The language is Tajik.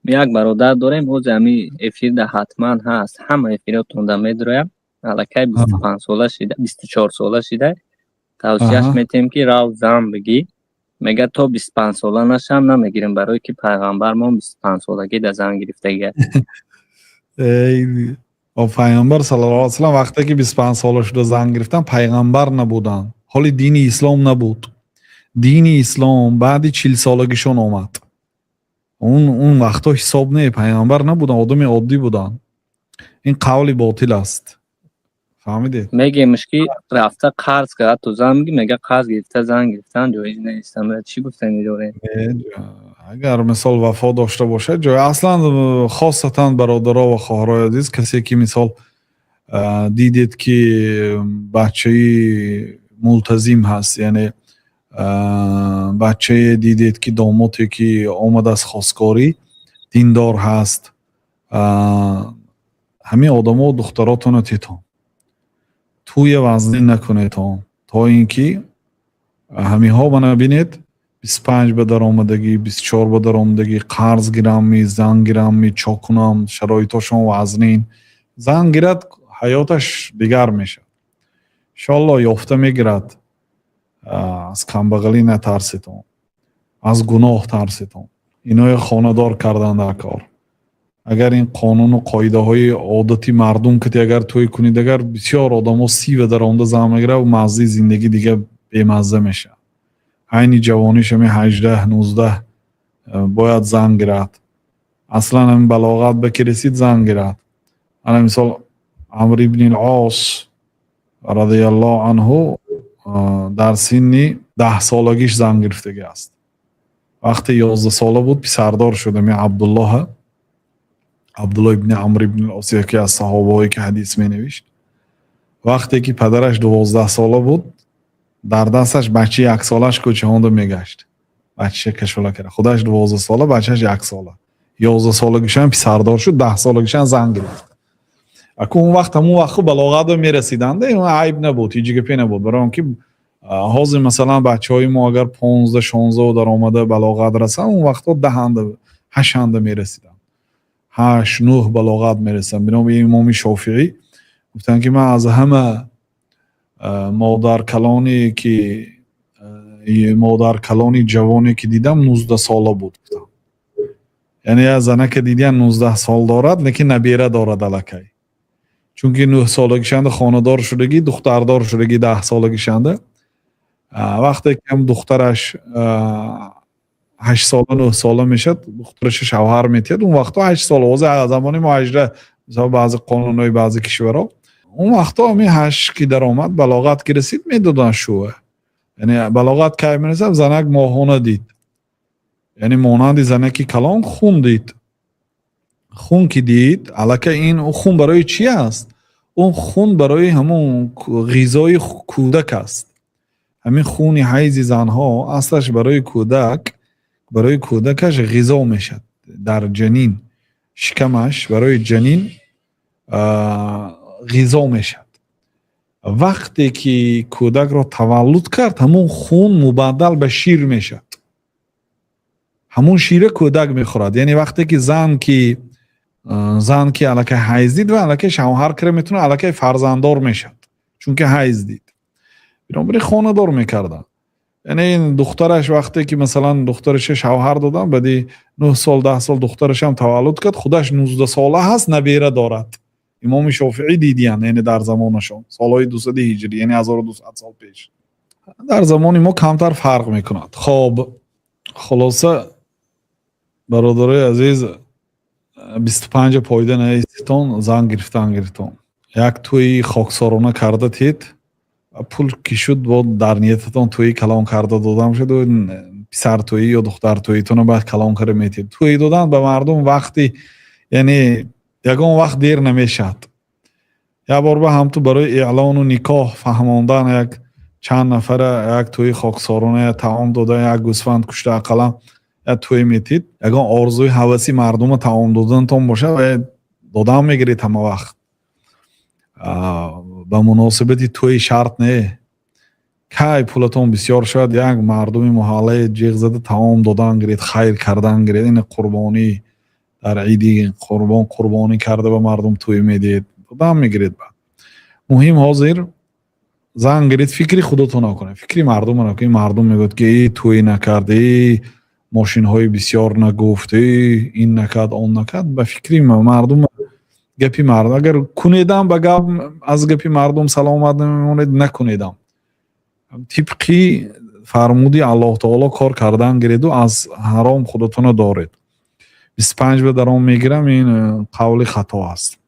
Як бародар дорем, ҳозир ҳами эфирда ҳатман ҳаст, ҳама эфиротонда медроям. Аллакай 25 сола шида, 24 сола шида. Тавсияш метем, ки рав, зан бигӣ. Мега, то 25 сола нашам, намегирем, барое ки пайғамбармон 25 солагӣ да зан гирифтагия. Пайғамбар саллаллоҳу алайҳи васаллам вақте ки 25 сола шуда зан гирифтан, пайғамбар набуданд, ҳоли дини ислом набуд. Дини ислом баъди 40 солагишон омад. Он вақтҳо ҳисоб не, пайғамбар набуданд, одами оддӣ буданд. Ин қавли ботил аст, фаҳмидед? Мегемш, ки рафта қарз кард, то зан бигӣ. Мега, қарз гирифта зан гирифтан ҷоиз нест. Чӣ гуфтанӣ дорем? Агар, мисол, вафо дошта бошад, ҷой аслан, хосатан бародаро ва хоҳарои азиз, касе ки, мисол, дидед, ки бачаи мултазим ҳаст, яъне бачае дидед, ки домоте ки омадааст хостгорӣ, диндор ҳаст, ҳамин одамо духтаротонро тетон, тӯя вазнин накунедон, то ин ки ҳаминҳо, мана бинед, 25 ба даромадагӣ, 24 ба даромадагӣ, қарз гирамми, зан гирамми, чо кунам, шароитошон вазнин. Зан гирад, ҳаёташ дигар мешавад, иншоалло, ёфта мегирад. Аз камбағалӣ натарсетон, аз гуноҳ тарсетон. Иное хонадор кардан дар кор. Агар ин қонуну қоидаҳои одати мардум кати агар тӯй кунед, агар бисёр одамо 30 ба даромада зан мегирад, маззаи зиндагӣ дига бемазза мешавад. Айни ҷавониш, ҳами 18, 19 бояд зан гирад. Аслан ҳамин балоғат ба ки расид, зан гирад. Ана, мисол, Амр ибни Ос радиаллоҳу анҳу дар синни 10 солагиш зан гирифтагӣ аст. Вақте 11 сола буд, писардор шуд, ами Абдуллоҳа, Абдулло ибни Амр ибни Ос, яке аз саҳобаҳое ки ҳадис менавишт. Вақте ки падараш 12 сола буд, дар дасташ бачаи яксолаш кӯчаҳонда мегашт, бачаша кашола карда. Худаш 12 сола, бачааш яксола. 11 солагишам писардор шуд, 10 солагишам зан гирифт. Аку он вақт, ҳамун вақту балоғатро мерасиданд, айб набуд, ҳеҷ гапе набуд. Барои он ки ҳозир, масалан, бачаҳои мо агар 15, 16 даромада балоғат расанд, он вақтҳо 10-анда, 8-анда мерасиданд, 8, 9 балоғат мерасанд. Бино имоми Шофиӣ гуфтанд, ки ман аз ҳама модаркалоне ки модаркалони ҷавоне ки дидам, 19 сола буд, гуфтам. Яъне як занака дидиян, 19 сол дорад, лекин набера дорад аллакай, чунки 9 солагишанда хонадор шудагӣ, духтардор шудагӣ 10 солагишанда. Вақте ки ҳам духтараш 8 сола, 9 сола мешавад, духтараша шавҳар метиҳад. Он вақтҳо 8 сола, ҳозир замони мо 18, мисол, баъзе қонунҳои баъзе кишварҳо. Он вақтҳо ҳамин 8 ки даромад, балоғат ки расид, медоданд шӯва. Яъне балоғат кай мерасад? Занак моҳона дид, яъне монанди занаки калон хун дид. Хун ки дид, аллакай ин хун барои чӣ аст? Он хун барои ҳамон ғизои кӯдак аст. Ҳамин хуни ҳайзи занҳо аслаш барои кӯдак, барои кӯдакаш ғизо мешавад. Дар ҷанин, шикамаш барои ҷанин ғизо мешавад. Вақте ки кӯдакро таваллуд кард, ҳамон хун мубаддал ба шир мешавад, ҳамон шира кӯдак мехӯрад. Яъне вақте ки зан ки аллакай ҳайз дид ва аллакай шавҳар кара метавонад, аллакай фарзанддор мешавад, чунки ҳайз дид. Бинобар ин хонадор мекарданд. Яъне ин духтараш вақте ки, масалан, духтараша шавҳар додам, баъди 9 сол, 10 сол духтарашам таваллуд кард, худаш 19 сола ҳаст, набера дорад. Имоми Шофиӣ дидиян, яъне дар замонашон, солҳои 200 ҳиҷрӣ, яъне 1200 сол пеш. Дар замони мо камтар фарқ мекунад. Хоб, хулоса, бародарои азиз, 25 поида наиститон, зан гирифтан гирифтон. Як тӯи хоксорона карда тид, пул ки шуд, бо дар ниятатон тӯи калон карда додам шуду писартӯӣ ё духтартӯитонро баъд калон карда метиҳед. Тӯй додан ба мардум вақти, яъне ягон вақт дер намешавад. Як бор ба ҳамту барои эълону никоҳ фаҳмондан як чанд нафара як тӯи хоксорона, як таом дода, як гӯсфанд кушта, ақаллан як тӯй метид. Ягон орзуи ҳаваси мардума таом доданатон бошад, додан мегиред ҳама вақт. Ба муносибати тӯи шарт не. Кай пулатон бисёр шавад, як мардуми маҳаллае ҷиғ зада таом додан гиред, хайр кардан гиред. Ин қурбонӣ. Дар иди қурбон қурбонӣ карда, ба мардум тӯй медиҳед, дам мегиред. Баъд муҳим ҳозир зан гиред, фикри худатон накунед, фикри мардум накунед. Мардум мегӯяд, ки э, тӯй накард, э, мошинҳои бисёр нагуфт, э, ин накард, он накард. Ба фикри мардум, гапи мардум агар кунедам, ба гап аз гапи мардум саломат намемонед. Накунедам, тибқи фармуди Аллоҳ таоло кор кардан гиреду аз ҳаром худатонро доред. 25 ба даром мегирам, ин қавли хато аст.